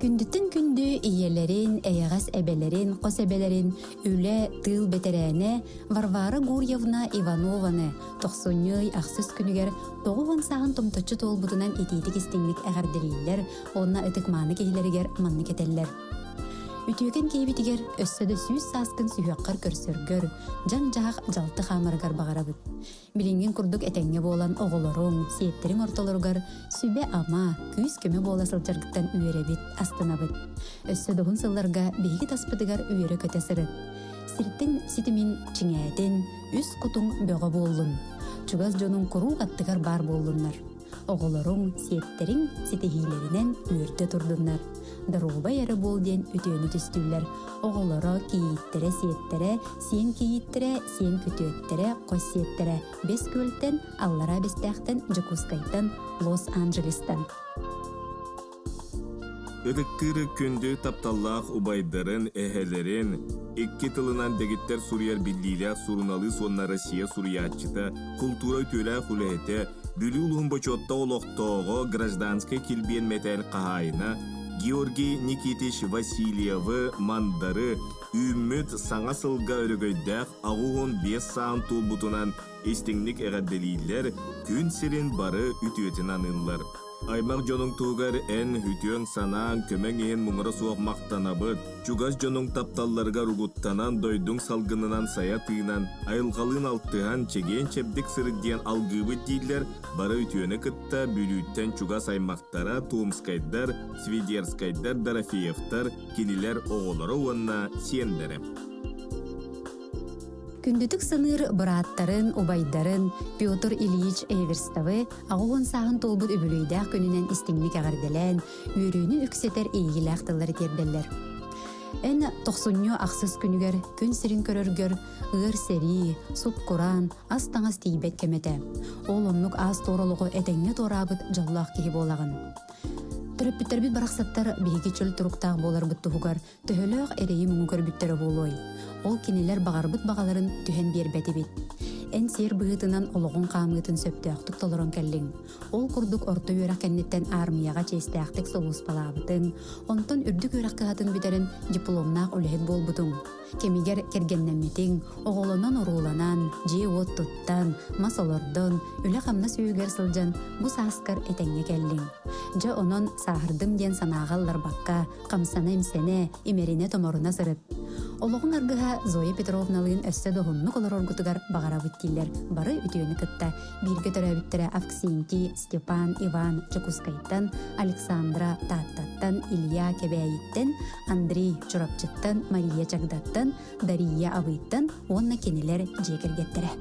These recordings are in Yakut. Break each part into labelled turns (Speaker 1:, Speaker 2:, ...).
Speaker 1: Күндүттэн күндү ийэлэрин, эйэҕэс эбэлэрин, хос эбэлэрин үлэ, тыыл бэтэрээнэ Варвара Гурьевна Иванованы тохсунньу ый ахсыс күнүгэр 90 сааһын томточчу туолбутунан итиитик истиҥник эҕэрдэлииллэр уонна ытык-мааны киһилэригэр маннык этэллэр. Үтүөкэн киһибитигэр өссө да сүүс сааскын сүһүөххэр көрсөргөр, дьаҥ-дьаһах дьалты хаамарыгар баҕарабыт. Билиҥҥин курдук этэҥҥэ буолан оҕолоруҥ, сиэттэриҥ ортолоругар сүбэ-ама, күүс-көмө буола сылдьаргыттан үөрэбит, астынабыт. Өссө доһун сылларга биһиги таспытыгар үөрэ-көтө сырыт. Сиртэн ситимин чиҥээтин, үс кутуҥ бөҕө буоллун. Чугас дьонуҥ куруук аттыгар баар буоллуннар. Оҕолоруҥ, сиэттэриҥ ситиһиилэринэн үөрдэ турдуннар. Доруобай эрэ буол диэн үтүөнү түстүүллэр. Оҕолоро, кийииттэрэ, сиэттэрэ, сиэн кийииттэрэ, сиэн күтүөттэрэ, хос сиэттэрэ Бэс Күөлтэн, Аллараа Бэстээхтэн, Дьокуускайтан, Лос-Анджелестан.
Speaker 2: Ытыктыыр күндү тапталлаах убайдарын, эһэлэрин, икки тылынан дэгиттэр суруйар биллиилээх суруналыыс уонна Россия суруйааччыта, култуура үтүөлээх үлэһитэ, Бүлүү улууһун бочуоттаах олохтооҕо, гражданскай килбиэн мэтээл хаһаайына Георгий Никитич Васильевы, Мандары, үүммүт саҥа сылга өрөгөйдөөх 85 саан туолбутунан истиҥник эҕэрдэлииллэр, күн сирин бары үтүөтүн аныыллар. Аймах дьонуҥ туһугар эн үтүөҥ санааҥ, көмөҥ иһин муҥура суох махтанабыт. Чугас дьонуҥ тапталларыгар угуттанан, дойдуҥ салгынынан сайа тыынан, айылҕалыын алтыһан, чэгиэн-чэбдик сырыт диэн алгыыбыт дииллэр бары үтүөнү кытта Бүлүүттэн чугас аймахтара Томскайдар, Свидерскайдар, Дорофеевтар, кинилэр оҕолоро уонна сиэннэрэ.
Speaker 1: Күндүтүк саныыр бырааттарын, убайдарын Петр Ильич Эверстовы 80 сааһын туолбут үбүлүөйдээх күнүнэн истиҥник эҕэрдэлээн, үөрүүнү үксэтэр иэйиилээх тыллары тиэрдэллэр. Эн тохсунньу ахсыс күнүгэр күн сирин көрөргөр ыар сэрии, сут-кураан, ас-таҥас тиийбэт кэмэ этэ. Ол оннук аас-туор олоҕу этэҥҥэ туораабыт дьоллоох киһи буолаҕын. Төрөппүттэрбит барахсаттар биһиги чөл туруктаах буоларбыт туһугар Төһөлөөх эрэйи-муҥу көрбүттэрэ буолуой? Ол кинилэр баҕарбыт баҕаларын түһэн биэрбэтибит. Эн сиэр быһыытынан олоҕуҥ хаамыытын сөптөөхтүк толорон кэллиҥ. Ол курдук орто үөрэх кэнниттэн аармыйаҕа чиэстээхтик сулууспалаабытыҥ, онтон үрдүк үөрэх кыһатын бүтэрэн дипломнаах үлэһит буолбутуҥ. Кэмигэр кэргэннэммитиҥ, оҕолонон-урууланан, дьиэ-уот туттан, мас олордон, үлэ-хамнас үөһүгэр сылдьан бу сааскар этэҥҥэ кэллиҥ. Дьэ онон сааһырдым диэн санааҕа ылларбакка, хамсана-имсэнэ, имэринэ-томоруна сырыт. Олоҕуҥ аргыһа Зоя Петровналыын өссө да уһуннук олороргутугар баҕарабыт дииллэр бары үтүөнү кытта бииргэ төрөөбүттэрэ Авксентий, Степан, Иван Дьокуускайтан, Александра Тааттаттан, Илья Кэбээйиттэн, Андрей Чурапчыттан, Мария Чагдаттан, Дария Абыйтан уонна кинилэр дьиэ кэргэттэрэ.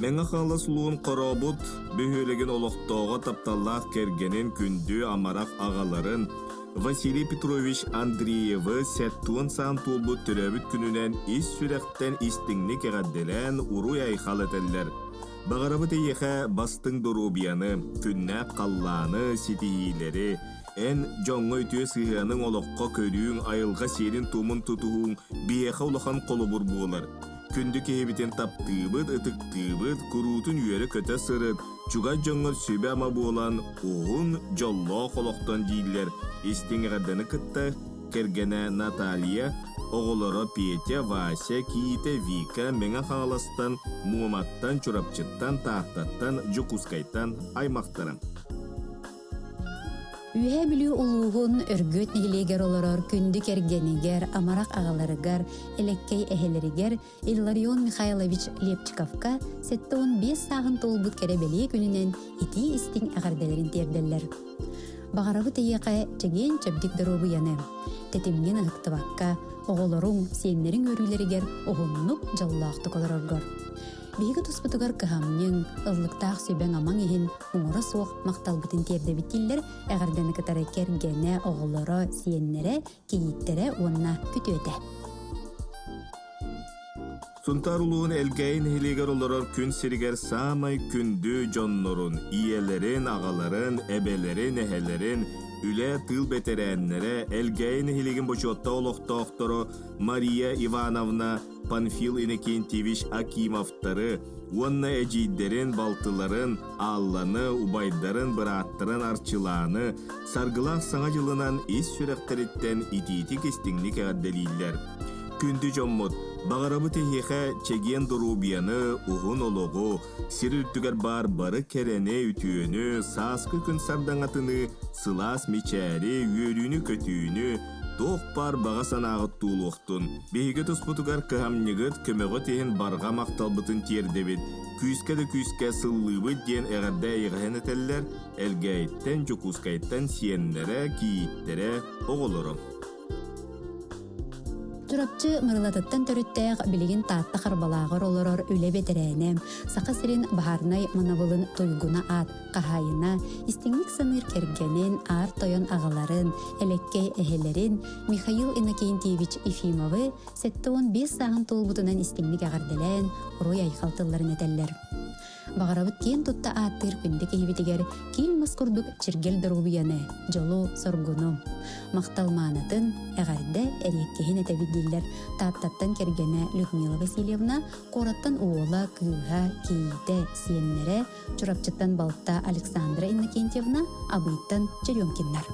Speaker 2: Мэҥэ Хаҥалас улууһун Хорообут бөһүөлэгин олохтооҕо тапталлаах кэргэнин күндү амарах аҕаларын Василий Петрович Андреевы сэттуон саан туолбут төрөөбүт күнүнэн ис сүрэхтэн истиҥник эҕэрдэлээн уруй-айхал этэллэр. Баҕарабыт эйиэхэ бастыҥ доруобуйаны, күннээх халлааны, ситиһиилэри, эн дьоҥҥо үтүө сыһыаныҥ олоххо көрүүҥ, айылҕа сиэрин-туомун тутуһууҥ биһиэхэ улахан холобур буолар. Күндү киһибитин таптыыбыт, ытыктыыбыт, куруутун үөрэ-көтө сырыт, чугас дьоҥҥор сүбэ-ама буолан, уһун, дьоллоох олохтон дииллэр. Истиҥ эҕэрдэни кытта кэргэнэ Наталья, оҕолоро Петя, Вася, кийиитэ Вика Мэҥэ Хаҥаластан, Муоматтан, Чурапчыттан, Тааттаттан, Дьокуускайтан аймахтара.
Speaker 1: Үөһээ Бүлүү улууһун Өргүөт нэһилиэгэр олорор күндү кэргэнигэр, амарах аҕаларыгар, элэккэй эһэлэригэр Илларион Михайлович Лепчиковка 75 сааһын туолбут кэрэ бэлиэ күнүнэн итии-истиҥ эҕэрдэлэрин тиэрдэллэр. Баҕарабыт эйиэхэ чэгиэн-чэбдик доруобуйаны, тэтимҥин ыһыктыбакка, оҕолоруҥ, сиэннэриҥ үөрүүлэригэр уһуннук, дьоллоохтук олороргор. Биһиги туспутугар кыһамньыҥ, ыллыктаах сүбэҥ-амаҥ иһин муҥура суох махталбытын тиэрдэбит дииллэр эҕэрдэни кытары кэргэнэ, оҕолоро, сиэннэрэ, кийииттэрэ уонна күтүөтэ.
Speaker 2: Сунтаар улууһун Элгээйи нэһилиэгэр олорор күн сиригэр саамай күндү дьоннорун, ийэлэрин, аҕаларын, эбэлэрин, эһэлэрин, үлэ, тыыл бэтэрээннэрэ, Элгээйи нэһилиэгин бочуоттаах олохтоохторо Мария Ивановна, Панфил Иннокентьевич Акимовтары уонна эдьиийдэрин, балтыларын, Аалланы, убайдарын, бырааттарын Арчылааны саргылаах Саҥа дьылынан ис сүрэхтэриттэн итиитик-истиҥник эҕэрдэлииллэр. Күндү дьоммут, баҕарабыт эһиэхэ чэгиэн доруобуйаны, уһун олоҕу, сир үрдүгэр баар бары кэрэни, үтүөнү, сааскы күн сардаҥатыныы сылаас мичээри, үөрүүнү-көтүүнү, Туох баар баҕа санааҕыт туолуохтун. Биһиги туспутугар кыһамньыгыт, көмөҕүт иһин барҕа махталбытын тиэрдэбит. Күүскэ да күүскэ сыллыыбыт диэн эҕэрдэ эйэҕэһин этэллэр Элгээйиттэн, Дьокуускайтан сиэннэрэ, кийииттэрэ, оҕолоро.
Speaker 1: Чурапчы Мырылатыттан төрүттээх билигин Таатта Харбалааҕар олорор үлэ бэтэрээнэ, Саха сирин баһаарынай манабылын туйгуна аат хаһаайына, истиҥник саныыр кэргэнин, аар тойон аҕаларын, элэккэй эһэлэрин Михаил Иннокентьевич Ефимовы 75 сааһын туолбутунан истиҥник эҕэрдэлээн, уруй-айхал тылларын этэллэр. Баҕарабыт киэн тутта ааттыыр күндү киһибитигэр киил мас курдук чиргэл доруобуйаны, дьолу-соргуну, махтал маанытын, эҕэрдэ эриэккэһин этэбит дииллэр Тааттаттан кэргэнэ Людмила Васильевна, куораттан уола, кыыһа, кийиитэ, сиэннэрэ, Чурапчыттан балта Александра Иннокентьевна, Абыйтан Черемкиннар.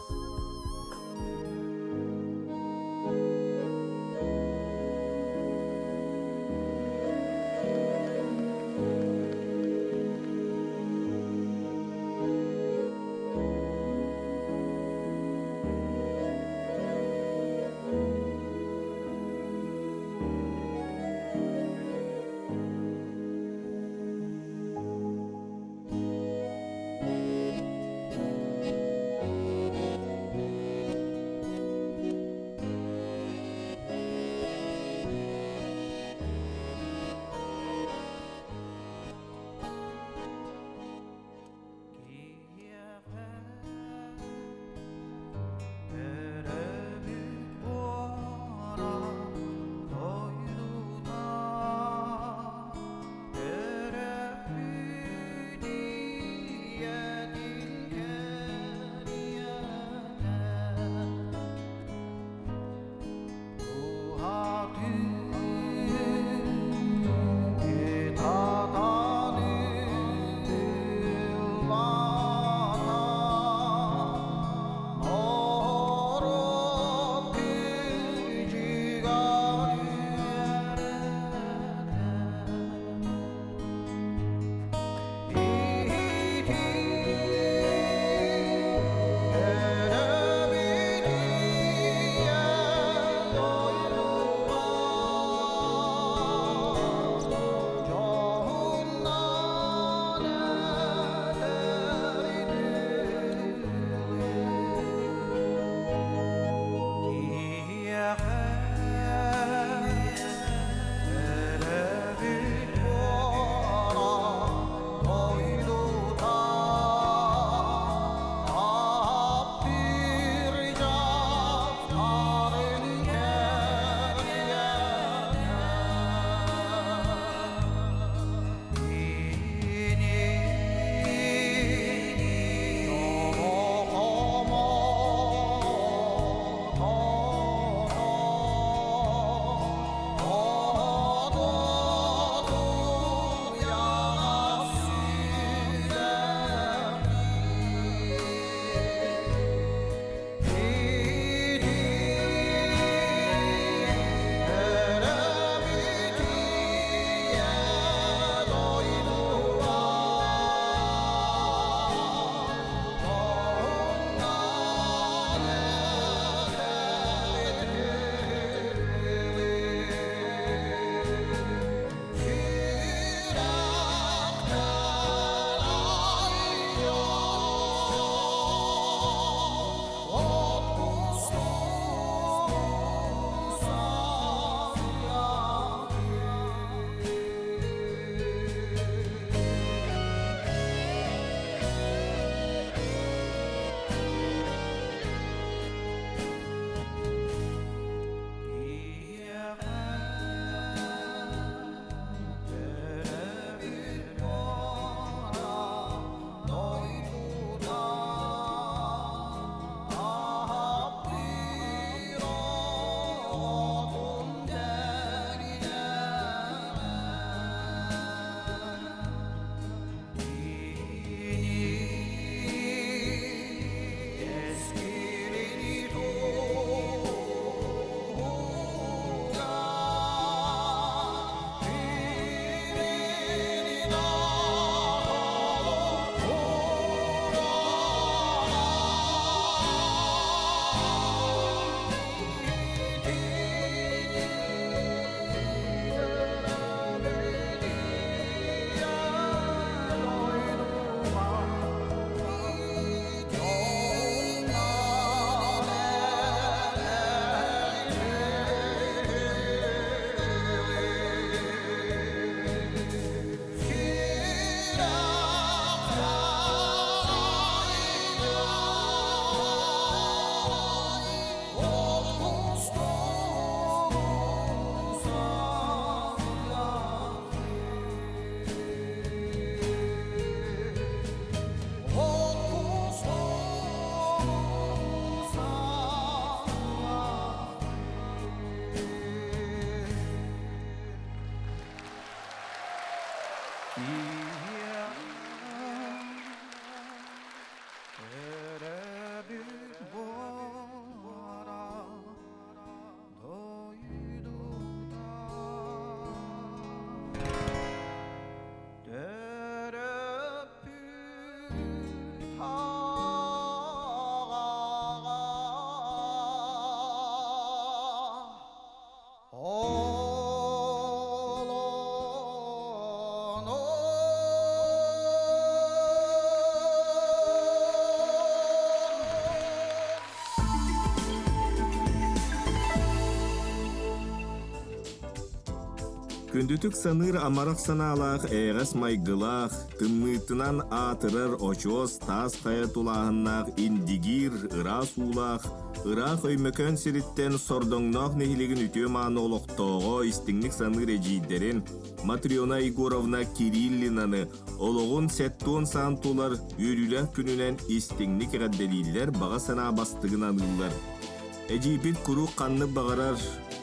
Speaker 2: Күндүтүк саныыр амарах санаалаах эйэҕэс майгылаах, тымныытынан аатырар очуос таас хайа тулааһыннаах Индигиир ыраас уулаах, ыраах Өймөкөөн сириттэн Сордоҥноох нэһилиэгин үтүө-мааны олохтооҕо истиҥник саныыр эдьиийдэрин Матрена Егоровна Кириллинаны олоҕун сэттуон саан тулар үөрүүлээх күнүнэн истиҥник эҕэрдэлииллэр, баҕа санаа бастыгын аныыллар. Эдьиийбит куруук ханнык баҕарар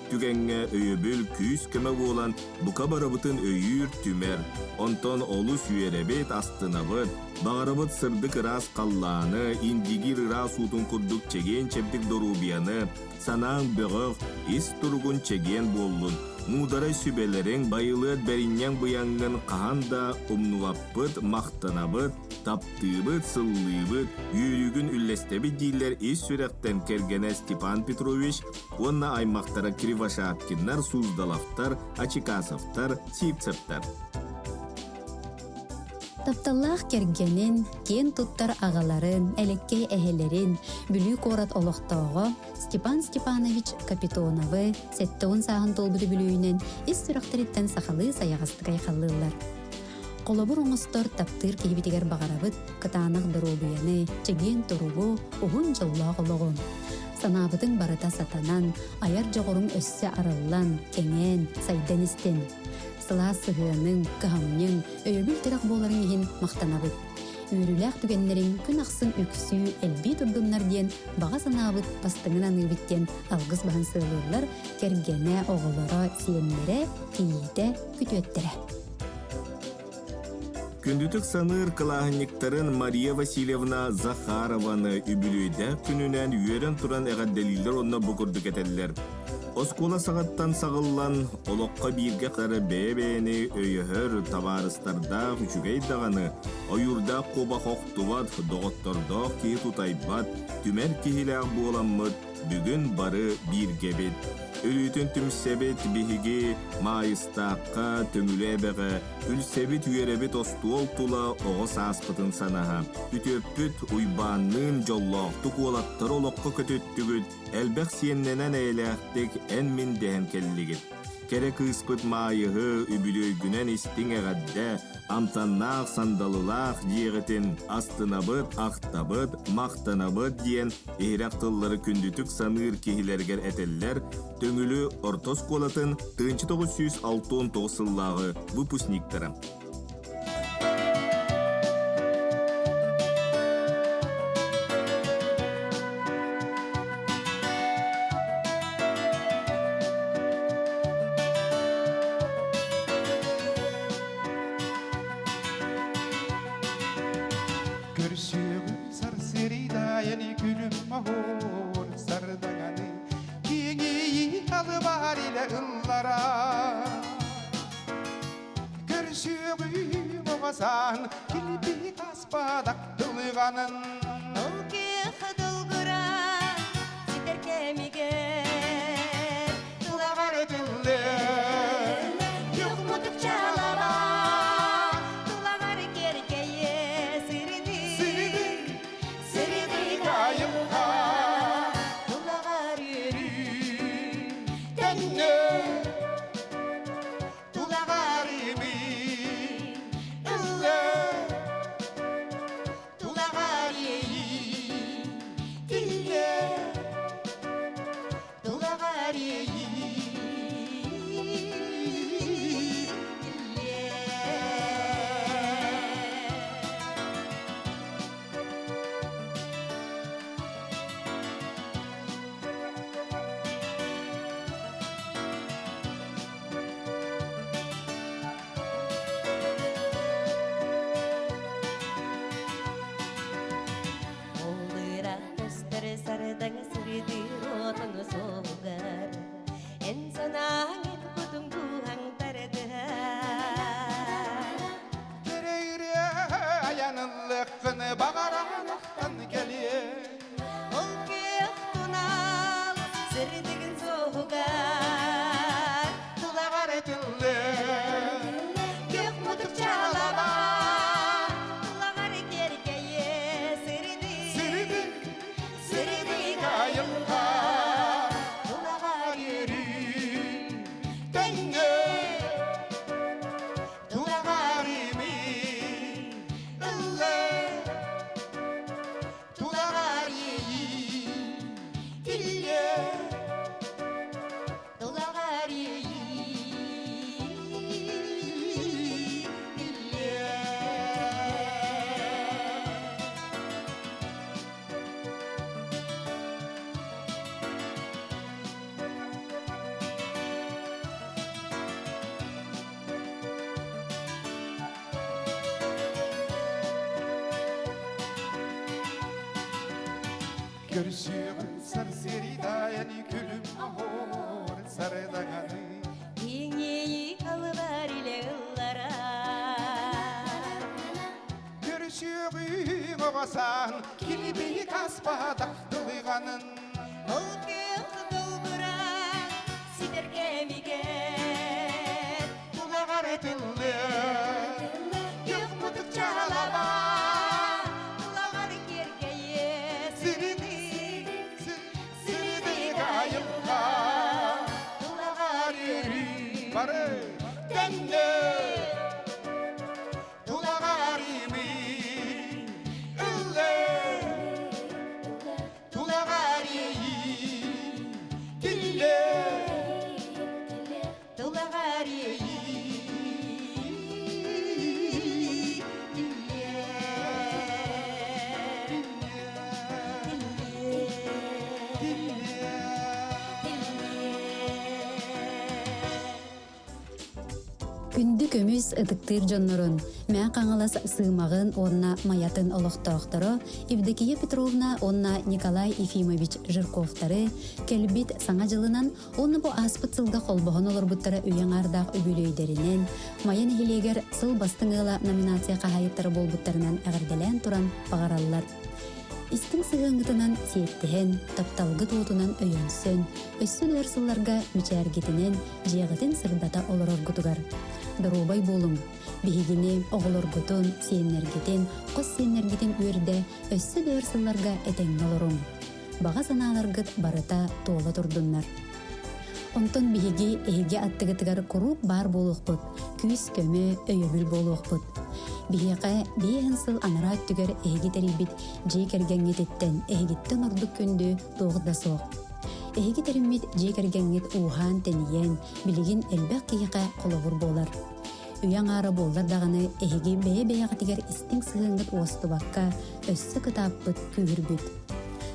Speaker 2: түгэҥҥэ өйөбүл, күүс-көмө буолан бука барыбытын өйүүр, түмэр. Онтон олус үөрэбит, астынабыт, баҕарабыт сырдык ыраас халлааны, индигиир ыраас уутун курдук чэгиэн-чэбдик доруобуйаны, санааҥ бөҕөх, ис туругун чэгиэн буоллун, муударай сүбэлэриҥ, байылыат бэринньэҥ быйаҥҥын хаһан да умнубаппыт, махтанабыт, таптыыбыт, сыллыыбыт, үөрүүгүн үллэстэбит дииллэр ис сүрэхтэн кэргэнэ Степан Петрович уонна аймахтара Кривошапкиннар, Суздаловтар, Ачикасовтар, Сивцевтар.
Speaker 1: Тапталлаах кэргэнин, киэн туттар аҕаларын, элэккэй эһэлэрин, Бүлүү куорат олохтооҕо Степан Степанович Капитоновы 70 сааһын туолбут үбүлүөйүнэн ис сүрэхтэриттэн сахалыы сайаҕастык айхаллыыллар. Холобур оҥостор таптыыр киһибитигэр баҕарабыт кытаанах доруобуйаны, чэгиэн туругу, уһун дьоллоох олоҕу. Санаабытыҥ барыта сатанан, айар дьоҕуруҥ өссө арыллан, кэҥээн, сайдан истин. Сылаас сыһыаныҥ, кыһамньыҥ, өйөбүл-тирэх буоларыҥ иһин махтанабыт. Үөрүүлээх түгэннэриҥ күн ахсын үксүү, элбии турдуннар диэн баҕа санаабыт бастыҥын аныыбыт диэн алгыс баһан сыалыыллар кэргэнэ, оҕолоро, сиэннэрэ, кийиитэ, күтүөттэрэ.
Speaker 2: Күндүтүк саныыр кылааһынньыктарын Мария Васильевна Захарованы үбүлүөйдээх күнүнэн үөрэн туран эҕэрдэлииллэр уонна бу курдук этэллэр. Оскуола саҕаттан саҕыллан, олоххо бииргэ хары бэйэ-бэйэни өйөһөр, табаарыстардаах үчүгэй даҕаны, ойуурдаах куобах охтубат, доҕоттордоох киһи тутайбат, түмэр киһилээх буоламмыт, Бүгүн бары бииргэбит. Өрүүтүн түмсэбит биһиги Маайыстаахха, Төҥүлү эбэҕэ, үлсэбит-үөрэбит остуол тула оҕо сааспытын санаһа. Үтүөппүт Уйбаанныын дьоллоохтук уолаттары олоххо көтүттүгүт, элбэх сиэннэнэн эйэлээхтик эн-мин дэһэн кэллигит. Кэрэ кыыспыт Маайыһы үбүлүөйгүнэн истиҥ эҕэрдэ, амтаннаах сандалылаах дьиэҕитин астынабыт, ахтабыт, махтанабыт диэн иһирэх тыллары күндүтүк саныыр киһилэригэр этэллэр Төҥүлү орто оскуолатын 1969 сыллааҕы выпускниктара.
Speaker 3: Көрсүөҕүм сарсырыйдаайан күлүм оһуор сардаҥаны киэҥийи алыбар илэ ыллара Көрсүөҕүм оҕосаан килбик аспадак тылыганын
Speaker 4: Ол киэх долгура ситэр кэмигэр
Speaker 3: Тулаҕар өтүллэ
Speaker 4: Күөх мутук чалаба Тулаҕар кэркэйэ сырдык
Speaker 3: Сырдык
Speaker 4: Сырдык
Speaker 3: айылҕа
Speaker 4: Тулаҕар үөрүү
Speaker 3: Төннө Тулаҕар имин Ылла Тулаҕар иэйии Тиллэ Тулаҕар иэйии
Speaker 4: Олыра көстөр сардаҥ сырдыыр отун суолугар Эн санааҥ эн кутуҥ дууһаҥ тардыһар
Speaker 3: Кэрэйре айаныллыххын баҕараахтан кэлиэ
Speaker 4: Ол күөх тунал сырдыгын суоһугар
Speaker 3: Тулаҕар этиллэ
Speaker 4: Күөх мутук чалаба Тулаҕар кэркэйэ сырдык
Speaker 3: Сырдык
Speaker 4: Сырдык
Speaker 3: айылҕа
Speaker 4: Тулаҕар
Speaker 3: үөрүү Төннө. Көрсүөҕүн сарсыарыйдаайан күлүм оһуор сарыдаҥаны
Speaker 4: Киҥиэйи алыбар илэ ыллара
Speaker 3: Көрсүөҕүн оҕосаан килбии каспатах тылыганын
Speaker 4: Ол күөх долгураан ситэр кэмигэр
Speaker 3: Тулаҕар этиллиэ күөх мутук чаалаба
Speaker 4: Тулаҕар киэркэйиэ
Speaker 3: Сиридик сиридик айылҕа Тулаҕар үөрүү бары төннө Тулаҕар имин ыллы Тулаҕар иэйии тиллэ
Speaker 4: Тулаҕар иэйии
Speaker 1: Күндү көмүс ытыктыыр дьоннорун, Мэҥэ Хаҥалас Сыымаҕын уонна Майатын олохтоохторо Евдокия Петровна уонна Николай Ефимович Жирковтары кэлбит Саҥа дьылынан уонна бу ааспыт сылга холбоһон олорбуттара үйэ аҥаардаах үбүлүөйдэринэн Майа нэһилиэгэр Сыл бастыҥ ыала номинация хаһаайыттара буолбуттарынан эҕэрдэлээн туран баҕараллар. Истиҥ сыһыаҥҥытынан сиэттиһэн, тапталгыт уотунан өйөнсөн, өссө да өр сылларга мичээргитинэн дьиэҕитин сырдата олороргутугар. Доруобай буолуҥ! Биһигини, оҕолоргутун, сиэннэргитин, хос сиэннэргитин үөрдэ өссө да өр сылларга этэҥҥэ олоруҥ! Баҕа санааларгыт барыта туола турдуннар. Онтон биһиги эһиги аттыгытыгар куруук баар буолуохпут, күүс-көмө, өйөбүл буолуохпут. Биһиэхэ биэһин сыл анараа өттүгэр эһиги тэрийбит дьиэ кэргэҥҥититтэн эһигиттэн ордук күндү туох да суох. Эһиги тэриммит дьиэ кэргэҥҥит ууһаан-тэнийэн, билигин элбэх киһиэхэ холобур буолар. Үйэ аҥаара буоллар даҕаны эһиги бэйэ-бэйэҕитигэр истиҥ сыһыаҥҥыт уостубакка, өссө кытааппыт, күүһүрбүт.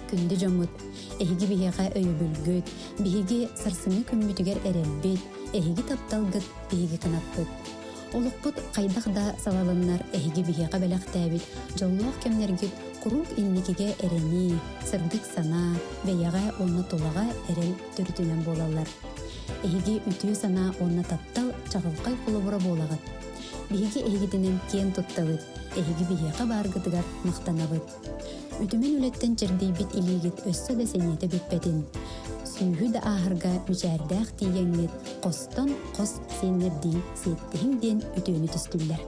Speaker 1: Күндү дьоммут, эһиги биһиэхэ өйөбүлгүт, биһиги сарсыҥҥы күммүтүгэр эрэлбит, эһиги тапталгыт, биһиги кынаппыт. Олохпут хайдах да салалыннар эһиги биһиэхэ бэлэхтээбит дьоллоох кэмнэргит куруук инникигэ эрэнии, сырдык санаа, бэйэҕэ уонна тулаҕа эрэл төрүтүнэн буолаллар. Эһиги үтүө санаа уонна таптал чаҕылхай холобура буолаҕыт. Биһиги эһигитинэн киэн туттабыт, эһиги биһиэхэ бааргытыгар махтанабыт. Үтүмэн үлэттэн чэрдийбит илиигит өссө да сэниэтэ бүппэтин. Сүүһү да ааһарга мичээрдээх тиийэҥҥит хостон хос сиэннэрдии сиэттиһиҥ диэн үтүөнү түстүллэр.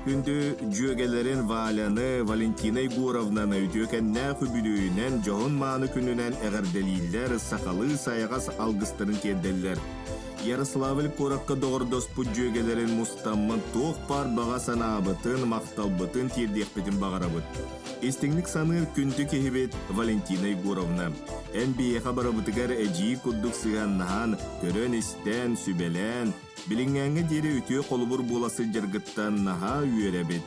Speaker 2: Күндү дьүөгэлэрин Валяны, Валентина Егоровнаны үтүөкэннээх үбүлүөйүнэн дьоһун-мааны күнүнэн эҕэрдэлииллэр, сахалыы сайаҕас алгыстарын тиэрдэллэр. Ярославль куоракка доҕордоспут дьүөгэлэрин мустаммыт туох баар баҕа санаабытын, махталбытын тиэрдиэхпитин баҕарабыт. Истиҥник саныыр күндү киһибит Валентина Егоровна. Эн биһиэхэ барыбытыгар эдьиий курдук сыһыаннаһан, көрөн-истэн, сүбэлээн, Билиҥҥээҥҥэ диэри үтүө холобур буола сылдьаргыттан наһаа үөрэбит.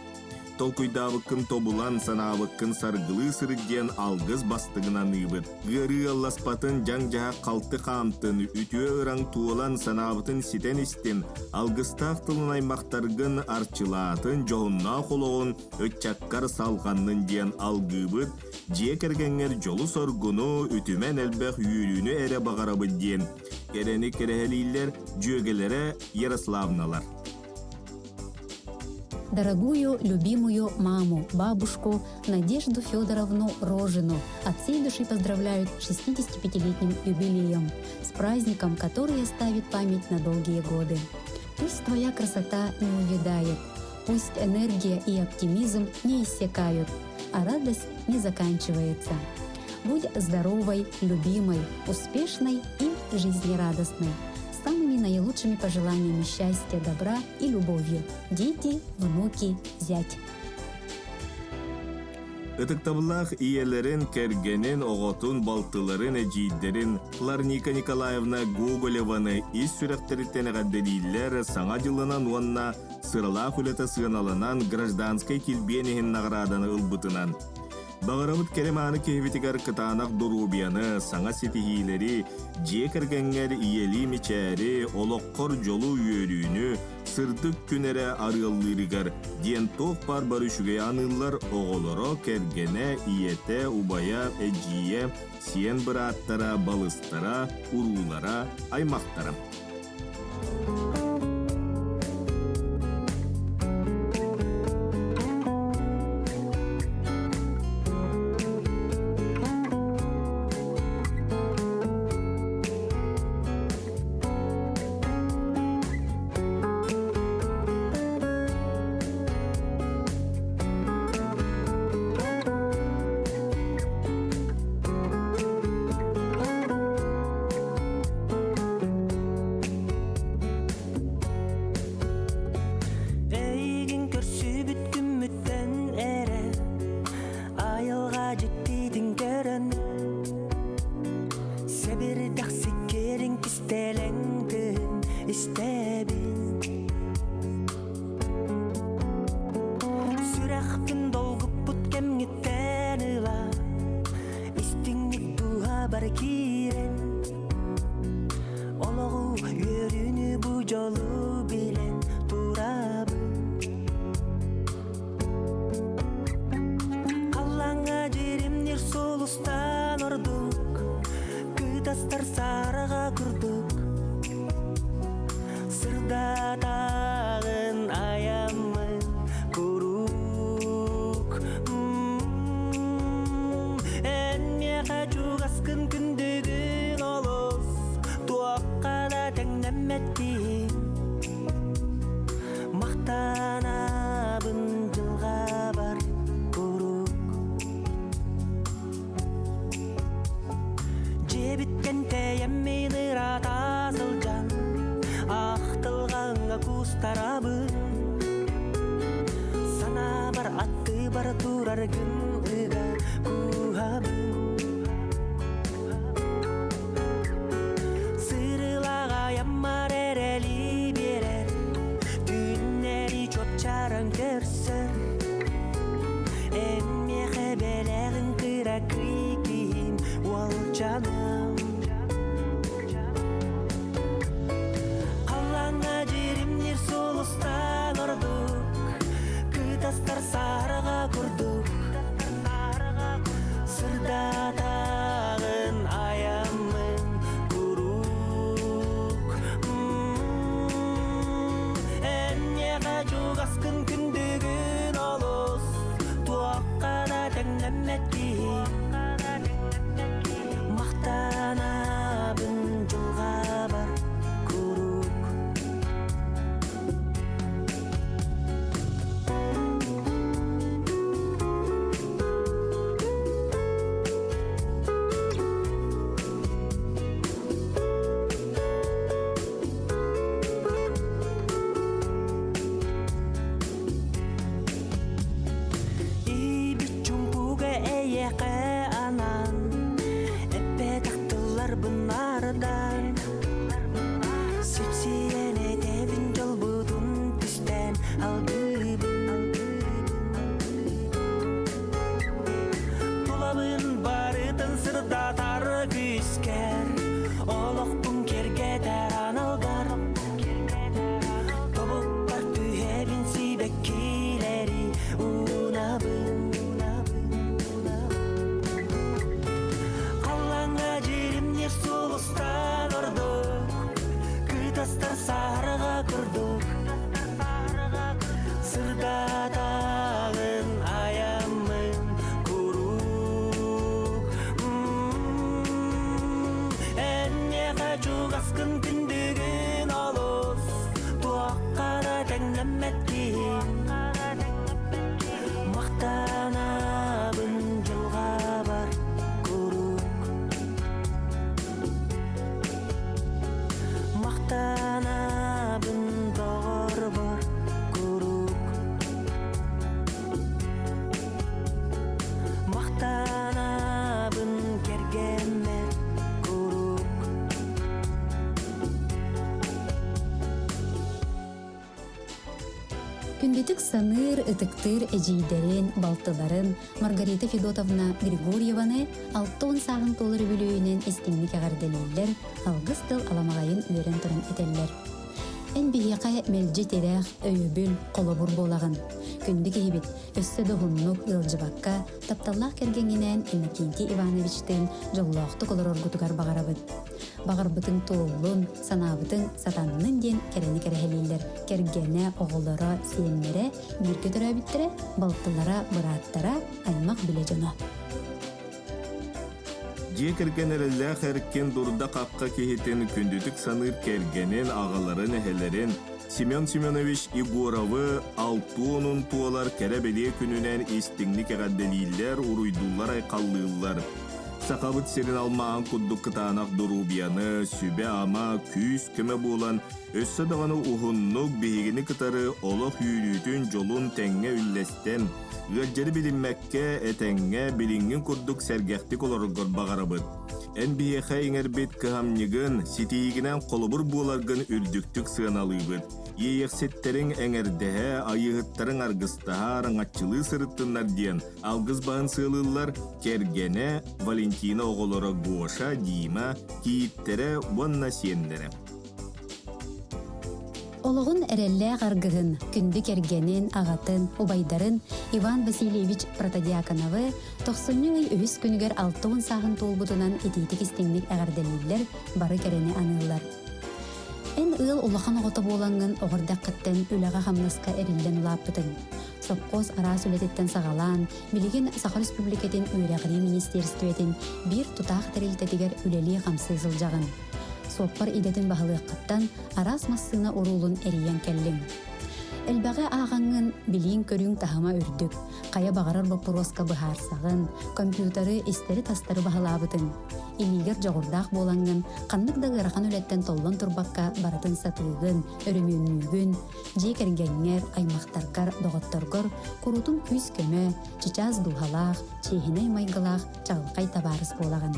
Speaker 2: Толкуйдаабыккын тобулан, санаабыккын саргылыы сырыт диэн алгыс бастыҥын аныыбыт. Ыарыы ыалласпатын, дьаҥ-дьаһах халты хаамтын, үтүө ыраҥ туолан, санаабытын ситэн истин, алгыстаах тылын аймахтаргын арчылаатын, дьоһуннаах олоҕун ыччаккар салҕаннын диэн алгыыбыт, дьиэ кэргэҥҥэр дьолу-соргуну, үтүмэн элбэх үөрүүнү эрэ баҕарабыт диэн Кэрэни кэрэһэлииллэр дьүөгэлэрэ Ярославналар.
Speaker 1: Дорогую, любимую маму, бабушку Надежду Федоровну Рожину от всей души поздравляют с 65-летним юбилеем, с праздником, который оставит память на долгие годы. Пусть твоя красота не увядает, пусть энергия и оптимизм не иссякают, а радость не заканчивается. Будь здоровой, любимой, успешной и жизнерадостной. С самыми наилучшими пожеланиями счастья, добра и любовью. Дети, внуки, зять.
Speaker 2: Ытыктабыллаах ийэлэрин, кэргэнин, оҕотун, балтыларын, эдьиийдэрин Ларника Николаевна Гоголеваны ис сүрэхтэриттэн эҕэрдэлииллэр Саҥа дьылынан уонна сыралаах үлэтэ сыаналанан гражданскай килбиэн иһин наҕарааданы ылбытынан. Баҕарабыт кэрэ-мааны киһибитигэр кытаанах доруобуйаны, саҥа ситиһиилэри, дьиэ кэргэҥҥэр ийэлии мичээри, олоххор дьолу-үөрүүнү, сырдык күн эрэ арыаллыырыгар диэн туох баар бары үчүгэй аныыллар оҕолоро, кэргэнэ, ийэтэ, убайа, эдьиийэ, сиэн бырааттара, балыстара, уруулара, аймахтара.
Speaker 5: Эйигин көрсүбүт күммүттэн эрэ айылҕа дьиктитин көрөн Сэбирдэх сиккиэрин кистэлэҥ тыын истэбин Сүрэхпин долгуппут кэмҥиттэн ыла Истиҥник дууһабар киирэн Олоҕу үөрүүнү бу дьолу билэн турабын Халлааҥҥа дьиримнир сулустан ордук Кытастар сараҕа курдук Сырдатаҕын айаммын куруук Эн миэхэ чугаскын күндүгүн олус Туохха да тэҥнэммэт киһи Махтанабын дьылҕабар куруук Дьиэбиттэн тэйэммин ыраата сылдьан Ахтылҕаҥҥа куустарабын Санаабар аттыбар тураргын ыга кууһабын Сырылаҕайаммар эрэли биэрэр Түүннэри чуопчаран көрсөр Эн миэхэ бэлэҕин кыракый киһим уолчаным Халлааҥҥа дьиримниир сулустан ордук Кытастар сараҕа курдук Сырдатаҕын айаммын куруук Эн миэхэ чугаскын күндүгүн.
Speaker 1: Күндүтүк саныыр, ытыктыыр эдьиийдэрин, балтыларын Маргарита Федотовна Григорьеваны 60 сааһын туолар үбүлүөйүнэн истиҥник эҕэрдэлииллэр, алгыс тыл аламаҕайын үөрэн туран этэллэр. Эн биһиэхэ мэлдьи тирэх, өйөбүл, холобур буолаҕын. Күндү киһибит, өссө да уһуннук ыалдьыбакка, тапталлаах кэргэҥҥинээн Иннокентий Ивановичтыын дьоллоохтук олороргутугар баҕарабыт. Баҕарбытыҥ туоллун, санаабытыҥ сатаннын диэн кэрэни кэрэһэлииллэр кэргэнэ, оҕолоро, сиэннэрэ, бииргэ төрөөбүттэрэ, балтылара, бырааттара, аймах билэ дьоно.
Speaker 2: Дьиэ кэргэн эрэллээх эркин дурда-хахха киһитин күндүтүк саныыр кэргэнин, аҕаларын, эһэлэрин Семен Семенович Егоровы алтуонун туолар кэрэ-бэлиэ күнүнэн истиҥник эҕэрдэлииллэр, уруйдууллар-айхаллыыллар. Сахабыт сирин алмааһын курдук кытаанах доруобуйаны, сүбэ-ама, күүс-көмө буолан, өссө даҕаны уһуннук биһигини кытары олох үөрүүтүн, дьолун тэҥҥэ үллэстэн, ыалдьары билиммэккэ, этэҥҥэ, билиҥҥин курдук сэргэхтик олороргор баҕарабыт. Эн биһиэхэ иҥэрбит кыһамньыгын, ситиһиигинэн холобур буоларгын үрдүктүк сыаналыыбыт. Иэйэхситтэриҥ эҥэрдэһэ, айыыһыттарыҥ аргыстаһа, араҥаччылыы сырыттыннар диэн алгыс баһын сыалыыллар кэргэнэ Валентина оҕолоро Гоша, Дима, кийииттэрэ уонна сиэннэрэ.
Speaker 1: Олоҕун эрэллээх аргыһын, күндү кэргэнин, аҕатын, убайдарын Иван Васильевич Протодьяконовы тохсунньу ый үһүс күнүгэр 60 сааһын туолбутунан итиитик-истиҥник эҕэрдэлииллэр, бары кэрэни аныыллар. Эн ыал улахан оҕото буолаҥҥын оҕо эрдэххиттэн үлэҕэ-хамнаска эриллэн улааппытыҥ. Сопхуос араас үлэтиттэн саҕалаан, билигин Саха Республикатын үөрэҕирии министиэристибэтин биир тутаах тэрилтэтигэр үлэлии-хамсыы сылдьаҕын. Суоппар идэтин баһылыаххыттан араас массыына уруулун эрийэн кэллиҥ. Элбэҕи ааҕаҥҥын билииҥ-көрүүҥ таһыма үрдүк, хайа баҕарар боппуруоска быһаарсаҕын, компьютеры истэри-тастары баһылаабытыҥ. Илиигэр дьоҕурдаах буолаҥҥын, ханнык да ыарахан үлэттэн толлон турбакка барытын сатыыгын, өрөмүөннүүгүн, дьиэ кэргэҥҥэр, аймахтаргар, доҕотторгор куруутун күүс-көмө, чычаас дууһалаах, чиэһинэй майгылаах чаҕылхай табаарыс буолаҕын.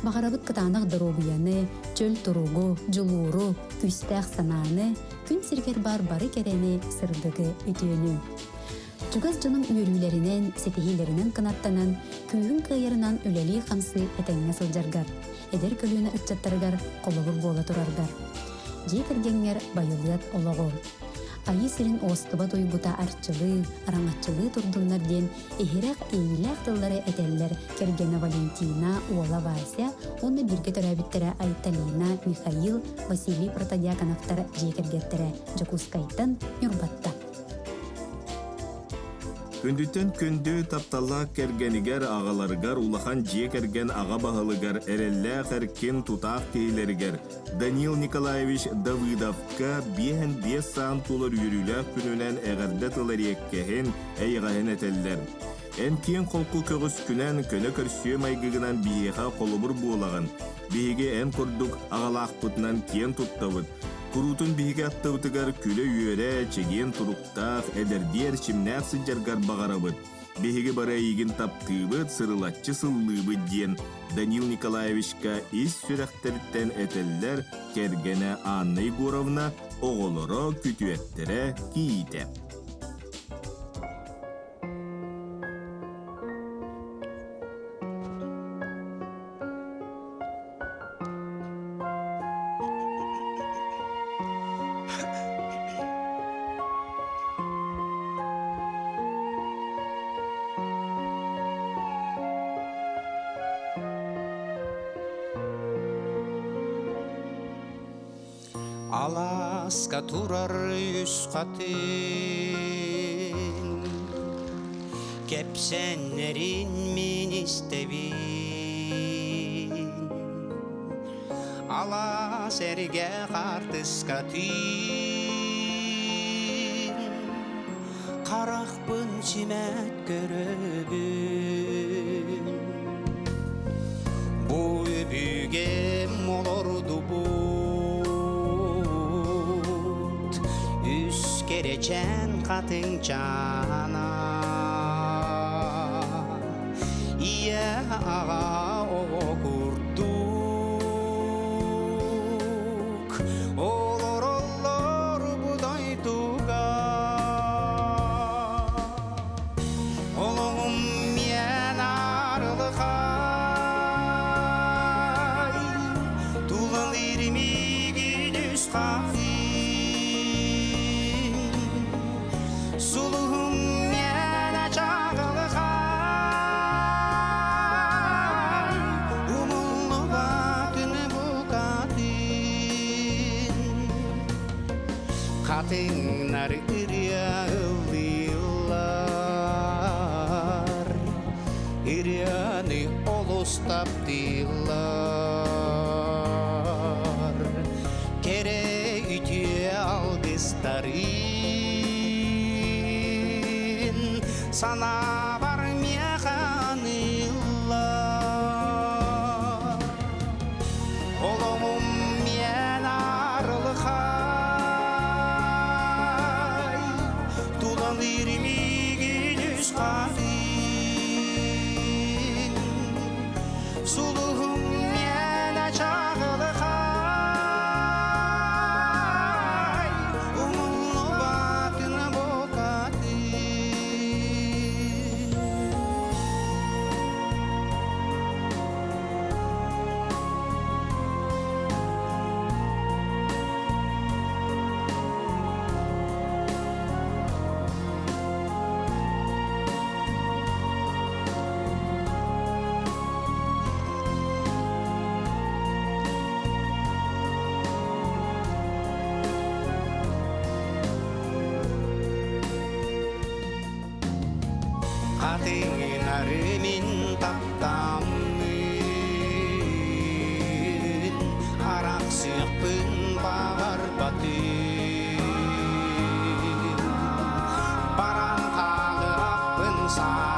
Speaker 1: Баҕарабыт кытаанах доруобуйаны, чөл туругу, дьулууру, күүстээх санааны, күн сиригэр баар бары кэрэни, сырдыгы, үтүөнү. Чугас дьонуҥ үөрүүлэринэн, ситиһиилэринэн кынаттанан, күүһүҥ кыайарынан үлэлии-хамсыы этэҥҥэ сылдьаргар, эдэр көлүөнэ ыччаттарыгар холобур буола тураргар. Дьиэ кэргэҥҥэр байылыат олоҕу. Айыы сирин уостубат уйгута арчылыы, араҥаччылыы турдуннар диэн иһирэх иэйиилээх тыллары этэллэр кэргэнэ Валентина, уола Вася уонна бииргэ төрөөбүттэрэ Айталина, Михаил, Василий Протодьяконовтар дьиэ кэргэттэрэ Дьокуускайтан, Ньурбаттан.
Speaker 2: Күндүттэн күндү тапталлаах кэргэнигэр, аҕаларыгар, улахан дьиэ кэргэн аҕа баһылыгар, эрэллээх эркин тутаах киһилэригэр Данил Николаевич Давыдовка 55 саан тулар үөрүүлээх күнүнэн эҕэрдэ тыл эриэккэһин, эйэҕэһин этэллэр. Эн киэҥ холку көҕүскүнэн, көнө көрсүө майгыгынан биһиэхэ холобур буолаҕын. Биһиги эн курдук аҕалаахпытынан киэн туттабыт. Куруутун биһиги аттыбытыгар күлэ-үөрэ, чэгиэн туруктаах, эдэрдии эрчимнээх сылдьаргар баҕарабыт. Биһиги бары эйигин таптыыбыт, сырылаччы сыллыыбыт диэн Данил Николаевичка ис сүрэхтэриттэн этэллэр кэргэнэ Анна Егоровна, оҕолоро, күтүөттэрэ, кийиитэ.
Speaker 6: Алааска турар үс хатыҥ Кэпсэннэрин мин истэбин Алаас эргэ хаартыска түүн Харахпын симэт көрөбүн Бу өбүгэм олордубут Үс кэрэчээн хатыҥчаана Ийэ аҕа оҕо курдук Олороллор бу дойдуга. Хатыҥнар ырыа ыллыыллар, Ырыаны олус таптыыллар. Кэрэ үтүө алгыстарын Санаабар миэхэ аныыллар. Олоҕум миэн арылхай, Тулалыыр миигин үс хатыҥ. Сулуһум миэнэ чаҕылхай, Умуллубатын букатын. Хатыҥнары мин таптаммын, арахсыахпын баҕарбатым. Баран хаалыахпын саа.